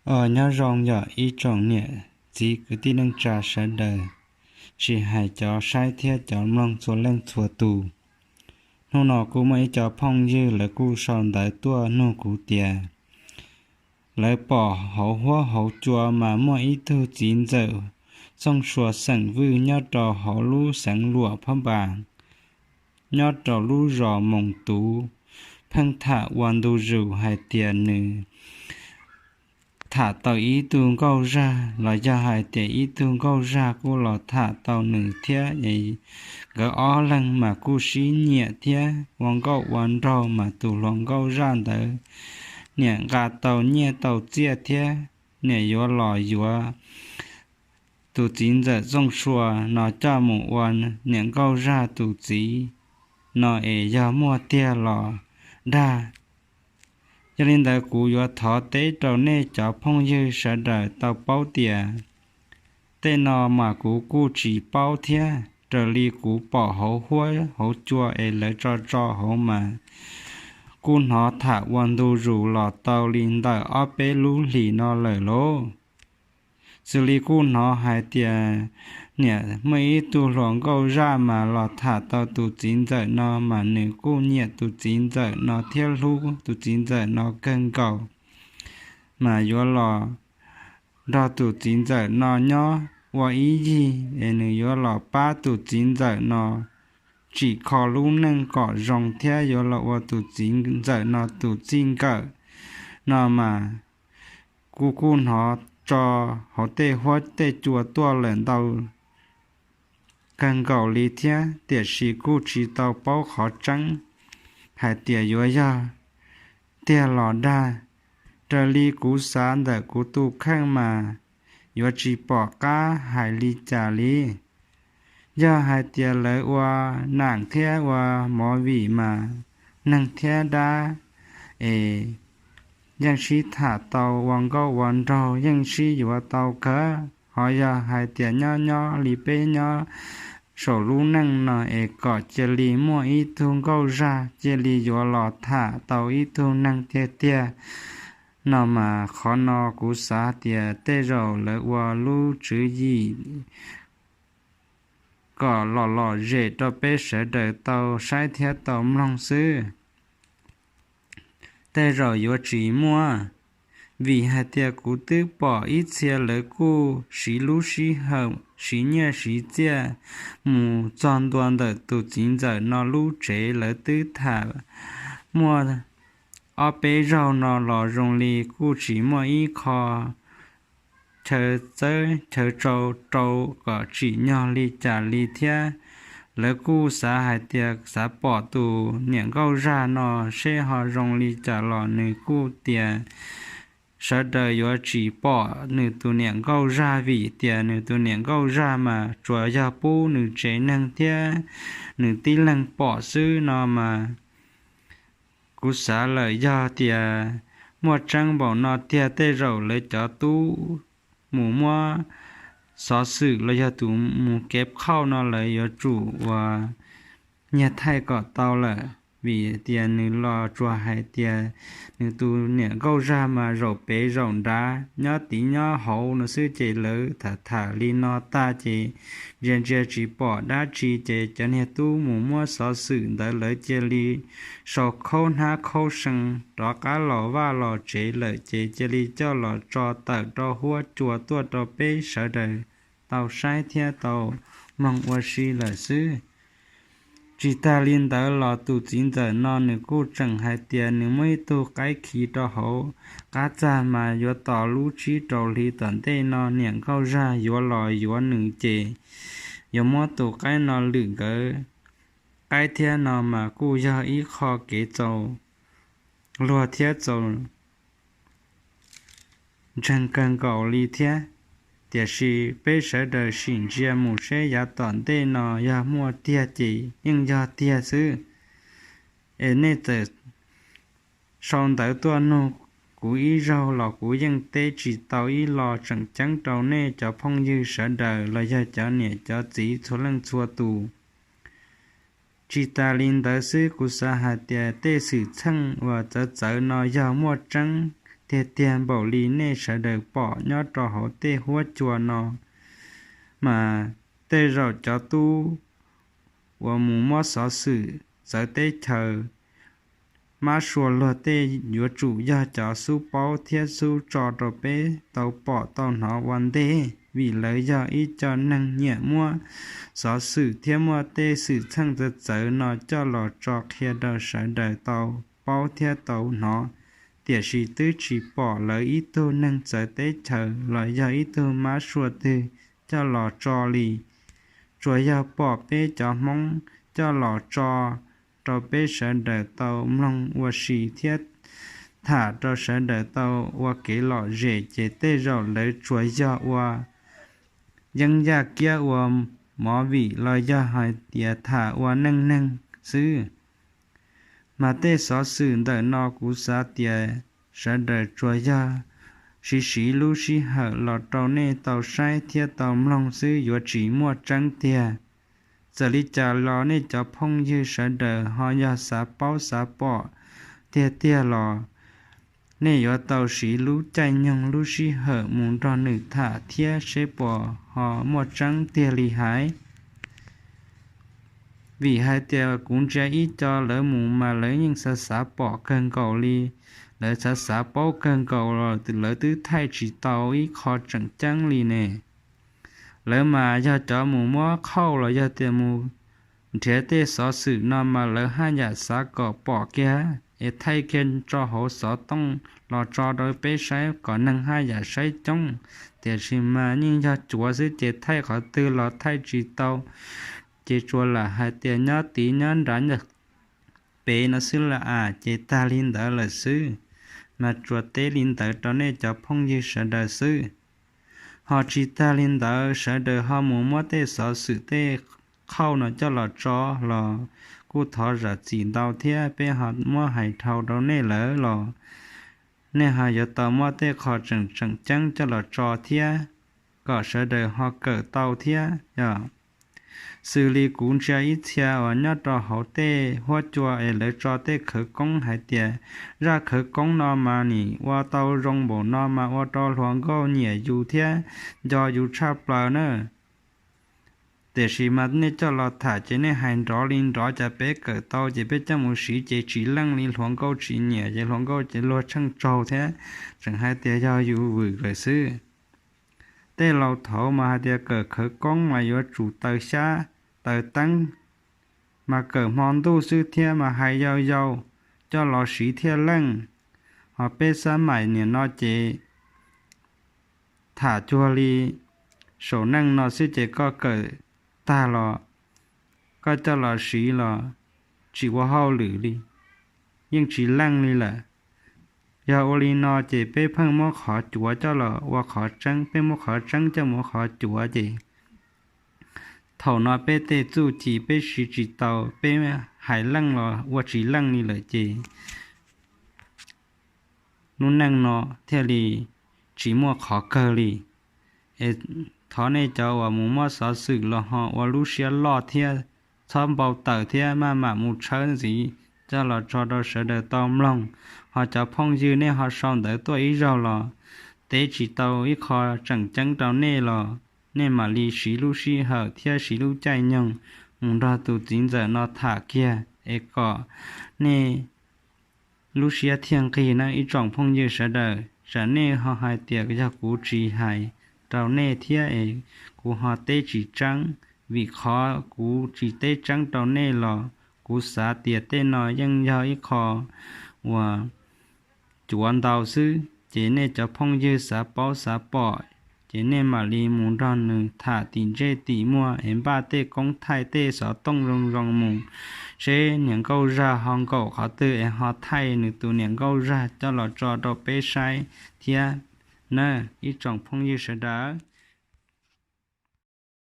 Nyob zoo yog ib tsoom niam txiv kwv tij neej tsa sawv daws, tsis hais cov saib thiab cov mloog txhua leej txhua tus. Hnub no kuj muaj ib co phooj ywg lawv kuj sau ntawv tuaj nug kuv tias lawv pom hauv huab hauv cua mas muaj ib tug txiv ntxawm Txooj Sua xeem Vwj nyob rau hauv lub xeev Luam Phab Npas, nyob rau lub zos Moos Tuv, pheej tham ua ntu zus hais tias nws tham tau ib tug nkauj zaj los yog hais tias ib tug nkauj zaj kuj los tham tau nws thiab. Nkawd ob leeg mas kuj sib nyiam thiab ua nkauj ua nraug, mas tus hluas nkauj zaj ntawd niam nqa tau nyiaj tau txiaj thiab niam yuav los yuav tus txiv ntxawm Txooj Sua no coj mus ua niam nkauj zaj tus txiv no es yog muaj tiag los dag. Yog li ntawd kuv yuav thov teb rau nej cov phooj ywg sawv daws tau paub tias tej no mas kuv kuj tsis paub thiab, raws li kuv pom hauv huab hauv cua es lawv tso tso hauv mas kuj hnov tham ua ntu zus los tau li ntawm ob peb lub hlis no lawm lauj. Xws li kuj hnov hais tias niam muaj ib tug hluas nkauj zaj mas los tham tau tus txiv ntxawm no mas nws kuj nyiam tus txiv ntxawm no thiab hlub tus txiv ntxawm no kawg nkaus, mas yuav los nrog tus txiv ntxawm no nyob ua ib yig es nws yuav los pab tus txiv ntxawm no tsim kho lub neej kom zoo thiab yuav los ua tus txiv ntxawm no tus txij nkawm no mas kuj kuj hnov tso hauv tej huab tej cua tuaj lawm ntau kawg nkaus li thiab, tiam sis kuj tsis tau paub qhov tseeb hais tias yuav yog tiag los dag. Raws li kuv xav ntawm kuv tus kheej mas yuav tsis pom qab hais li cas li. Yog hais tias lawv ua nam thiab ua movie mas neeg thiab dab es yeej sib tham tau ua nkauj ua nraug yeej sib yuav tau kawg. Ho yog hais tias nyob nyob li peb nyob saum lub neej no es kom cia li muaj ib tug nkauj zaj cia li yuav los tham tau ib tug neeg tiag tiag no mas qhov no kuv xav tias tej zaum lawv ua lub tswv yim kom lom lom zem rau peb sawv daws tau saib thiab tau mloog xwb. Tej zaum yuav tsis muaj, vim hais tias kuv twb pom ib txhia lawv kuj siv lub sij hawm siv nyiaj siv txiaj mus txog ntua ntawm tus txiv ntxawm no lub tsev, lawv twb tham muaj ob peb zaug no los zoo li kuj tsis muaj ib qho chaw txawb chaw rau kom tsim nyog li cas li thiab. Lawv kuj xav hais tias xav pom tus niam nkauj zaj no seb ho zoo li cas los nws kuj tias sawv daws yuav tsis pom nws tus niam nkauj zaj vim tias nws tus niam nkauj zaj mas tsuas yog pub nws tsev neeg thiab nws tib leeg pom xwb no mas. Kuv xav lawm yog tias muaj tseeb npaum no tiag tej zaum lawv cov tub mus muab xov xwm los yog tus mus kev qhauj no lawv yuav tsum uas nyiag thaij kom tau lawm, vim tias nws los tsuas hais tias nws tus niam nkauj zaj mas zaum pem zaum nrad nyob tid nyob hauv no xwb ces lawv tham tham li no tag ces ntsia ntsia tsis pom dab tsi ces cov niag tub mus muab xov xwm ntawd lawv cia li sau khaub hnab khaub see rov qab los vaj los tsev lawm ces cia li coj los tso tawm rau huab cua tuaj rau peb sawv daws tau saib thiab tau mloog ua si lawm xwb. Tsis tas li ntawd los tus txiv ntxawm no nws kuj tseem hais tias nws muaj ib tug qaib khi rau hauv qab txag mas yuav tos lub tsib rau hli tom ntej no niam nkauj zaj yuav los yuav nws ces yuav muab tus qaib no lwm nkawd qaib thiab no mas kuj yog ib qho kev txaus luag thiab txaus ntseeg kawg nkaus li thiab. Tiam sis peb sawv daws sim ntsia mus seb yav tom ntej no yog muaj tiag ces yeej yog tiag xwb. Es nej txawm sau ntawv tuaj nug kuv ib zaug los kuv yeej teb tsis tau ib lo tseem ceeb rau nej cov phooj ywg sawv daws los yog cov niam cov txiv txhua leej txhua tus. Tsis tas li ntawd xwb, kuv xav hais tias tej xwm txheej uas txawv txawv no yog muaj tseeb tiag tiag npaum li nej sawv daws pom nyob rau hauv tej huab cua no, mas tej zaum cov tub uas mus muab xov xwm txawv teb chaws, mab sua luag tej yuav tsum yog cov xub paub thiab xub tso rau peb tau pom tau hnov ua ntej, vim lawv yog ib co neeg nyiam muab xov xwm thiab muaj tej xwm txheej txawv txawv no coj los tso qhia rau sawv daws tau paub thiab tau hnov. Tiam sis twb tsis pom lawv ib tug neeg txawv teb chaws los yog ib tug mab sua twg coj los tso li, tsuas yog pom peb cov Hmoob coj los tso rau peb sawv daws tau mloog ua si thiab tham rau sawv daws tau ua kev lom zem, ces tej zaum lawv tsuas yog ua yeeb yaj kiab ua movie los yog hais tias tham ua neej neeg xwb. Mas tej xov xwm ntawm no kuv xav tias sawv daws tsuas yog siv siv lub sij hawm los rau nej tau saib thiab tau mloog xwb, yuav tsis muaj tseeb tiag. Txawm li cas los nej cov phooj ywg sawv daws ho yog xav paub xav pom tiag tiag los nej yuav tau siv lub caij nyoog lub sij hawm mus nrog nws tham thiab seb puas ho muaj tseeb tiag li hais. Vim hais tias kuv ntsia ib co lawv mus mas lawv yeej xav xav pom kawg nkaus li, lawv xav xav paub kawg nkaus los lawv twb thaij tsis tau ib qho tseem ceeb li ne. Lawv mas yog cov mus muab qhauj los yog tias mus nrhiav tej xov xwm no mas lawv haj yam xav kom pom kiag es thaij kiag tso hauv xov tooj los tso rau peb saib kom neeg haj yam saib coob. Tiam sis mas yeej yog cuav xwb ces thaij qhov twg los thaij tsis tau, ces tsuas lam hais tias nyob tid nyob nrad nyob pem no xwb las as ces tag li ntawd lawm xwb. Mas tsuas teb li ntawd rau nej cov phooj ywg sawv daws xwb. Ho tsis tag li ntawd sawv daws ho mus muab tej xov xwm tej qhauj no coj los tso los kuj thov zam txim ntau thiab peb ho muab hais dhau rau nej lawm los nej ho yuav tau muab tej qho tseem tseem ceeb coj los tso thiab kom sawv daws ho kawm tau thiab yog. Xws li kuv ntsia ib txhia uas nyob rau hauv tej huab cua es lawv tso tej khawv koob hais tias zaj khawv koob no mas nim ua tau zoo npaum no mas ua rau hluas nkauj nyiam yus thiab nco yus tshaj plaws na. Tiam sis mas nej coj los tham ces nej hais nrov li nrov cas peb kawm tau ces peb coj mus siv ces tsis leej li, hluas nkauj tsis nyiam ces hluas nkauj ces luag tsheej tsaug thiab tseem hais tias yog yus vwm lawm xwb. Tej laus thaud mas hais tias kawm khawv koob mas yuav tsum taws xyab taws teeb, mas kawm hmo ntuj xwb thiab mas hais yau yau coj los siv thiaj leej. Ho peb xab maim niam no ces tham cuag li saum neej no xwb ces koj kawm tag los koj coj los siv los tsis ua hauj lwm li, yeej tsis leej li lawm. Yog ua li no ces peb pheej muab qhov cuav coj los ua qhov tseeb, peb muab qhov tseeb coj mus ua qhov cuav ces thaum no peb tej txuj ci peb siv tsis tau, peb hais leej los ua tsis leej li lawm ces lub neej no thiaj li tsis muaj qhov kawg li. Es thov nej cov uas mus muab xov xwm los ho ua lub siab loj thiab txhob npau taws thiab maj mam mus tshawb ntxiv coj los tso rau sawv daws tau mloog. Ho cov phooj ywg nej ho sau ntawv tuaj ib zaug los teb tsis tau ib qho tseem ceeb rau nej los nej mam li siv lub sij hawm thiab siv lub caij nyoog mus nrog tus txiv ntxawm no tham kiag es kom nej lub siab thiaj nqig na ib tsoom phooj ywg sawv daws. Tsam nej ho hais tias yog kuv tsis hais rau nej thiab es kuv ho teb tsis tseeb, vim qhov kuv tsis teb tseeb rau nej los kuv xav tias tej no yeej yog ib qho uas cuav ntau xwb, ces nej cov phooj ywg xav paub xav pom ces nej mam li mus nrog nws tham tim ntsej tim muag es npaj tej koob thaij tej xov tooj zoo zoo mus, seb niam nkauj zaj ho nkaum qhov twg es ho thaij nws tus niam nkauj zaj coj los tso rau peb saib thiab na ib tsoom phooj ywg sawv daws.